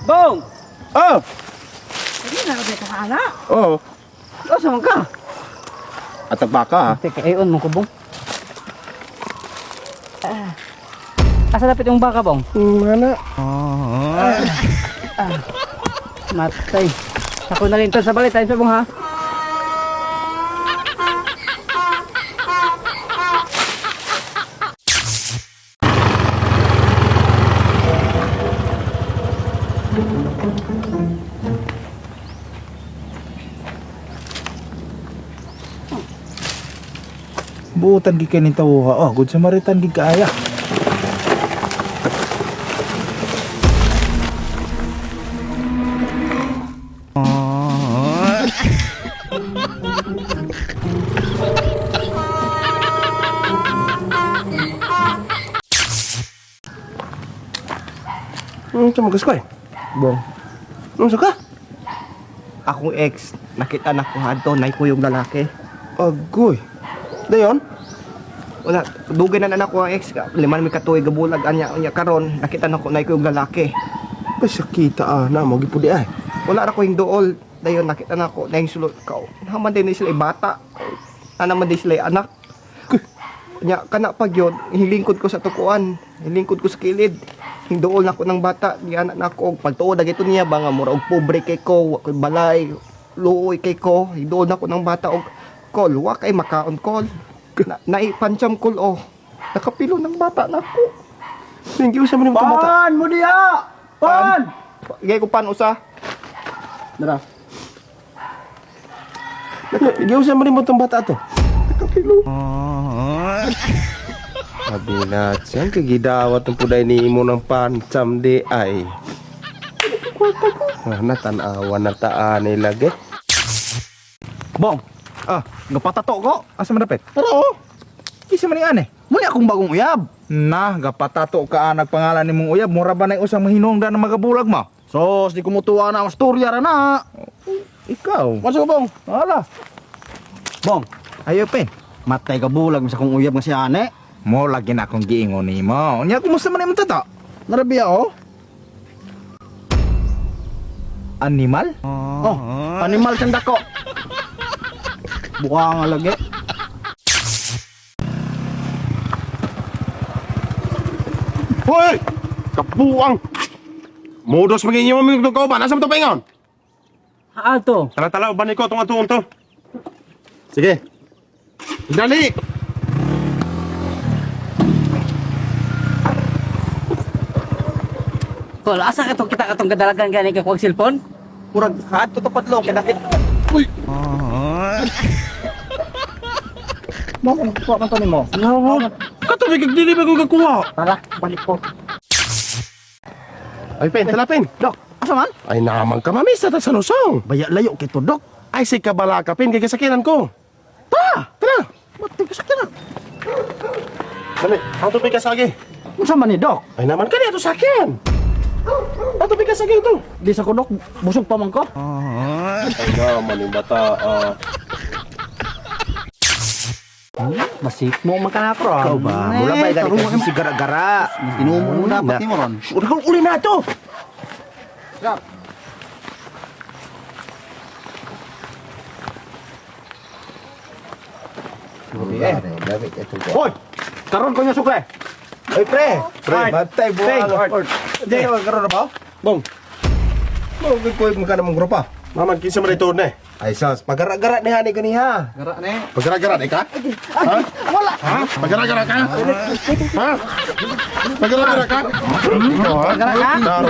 Bong! Oh! Hindi na ka ka ana. Oh. Asa man ka? Atag baka ha. Teka, ayon mo ko, Bong. Ah. Asa dapat yung baka, Bong? Mana. Matay. Ako na rin to sa balit. Tayo sa Bong, ha? Buutan gid kay ning tawuha. Oh, good Samaritan gid kaaya. Tumagas ko eh. Bong, Unsa ka? akong ex, nakita na ko adto nay ko yung lalaki. Agoy. Dayon? Wala, dugay na na ako ang ex. Lima na may katuig gabulag anya anya karon, nakita na ko nay ko yung lalaki. Ay, sakita ah. Na, mo gipudi ay. Wala ra ko yung dool. Dayon nakita na ko nay sulod ka. Haman din ni sila bata. Ana man din sila anak. Nya kana pag yun, hilingkod ko sa tukuan, hilingkod ko sa kilid. Hinduol na ko ng bata, di anak na ako. Og Pagtuod na gito niya ba nga mura og pobre kay ko, wa ko'y balay, luoy kay ko. Hinduol na ko ng bata og kol, wa kay makaon kol. Na, naipancham kol oh. Nakapilo ng bata na ako. Thank you sa mga bata. Pan mo diha! Pan! Gay ko pan usa. Dara. Giusa mo rin mo itong bata to. Nakapilo. Sabi na, siyan kagidawat ang puday ni mo ng pansam di ay. Ah, natanawa na taan ni lagi. Bong, Ah, gapatato ko. asa man dapit? Tara oh. Kisa man ni ane. Muli akong bagong uyab. Na, gapatato ka anak pangalan nimong uyab, mura ba na usang mahinungdan na magabulag mo? Sos, di ko mutuwa na ang storya ra na. Ikaw. Masa ko, Bong? Wala. Bong, Ayo pen. matay ka bulag sa akong uyab nga si ane. Mo lagi na akong giingon nimo. Unya kumusta man imong tato? Narabiya oh. Animal? Oh, animal siyang dako. Buka nga lagi. Hoy! Kapuang! Modos maging inyo mamigtong kauban. Asa mo ito paingon? Ato. Tara tala, uban ko itong atuon to. Sige. Dali! Kol, asa ka tong kita katong kadalagan gani ka kuwag cellphone? Murag adto to padlong kay nakita. Uy! Mo ko nakuha man to nimo. Katubig, dili ba ko kakuha? Tara, balik ko. Ay, pen, tala, pen. Dok, asa man? Ay, naman ka, mami, sa sa lusong. Baya layo kay to, Dok. Ay, si kabala ka, pen, kay kasakinan ko. Tara! Tara! Matay ka sakyan. Dali, ang tubig ka sagi. Unsa man ni Dok? Ay, naman ka niya, ito sakyan. Ang tubig ka sagi ito. Di sa ko, Dok, busog pa man ko. Ay, naman yung bata. Ah. Basik mo man ka na ko. Ikaw ba? Mula ba gani ka si gara-gara? Tinumo mo dapat nimo ron. Uri ko uli na ito. Hoy! Karon ko niya sukle. Oy pre, pre, matay buang. Hindi ka karon na ba? Bong, Mo gud mo ka namong grupa. maman, kinsa man ito na eh. Ay sos, pagara-gara ni hani ganiha. Gara ne. Pagara-gara na ka? Ha? Wala. Ha? Pagara-gara ka? Ha? Pagara-gara ka? Ikaw, ha? Pagara ka? Taro.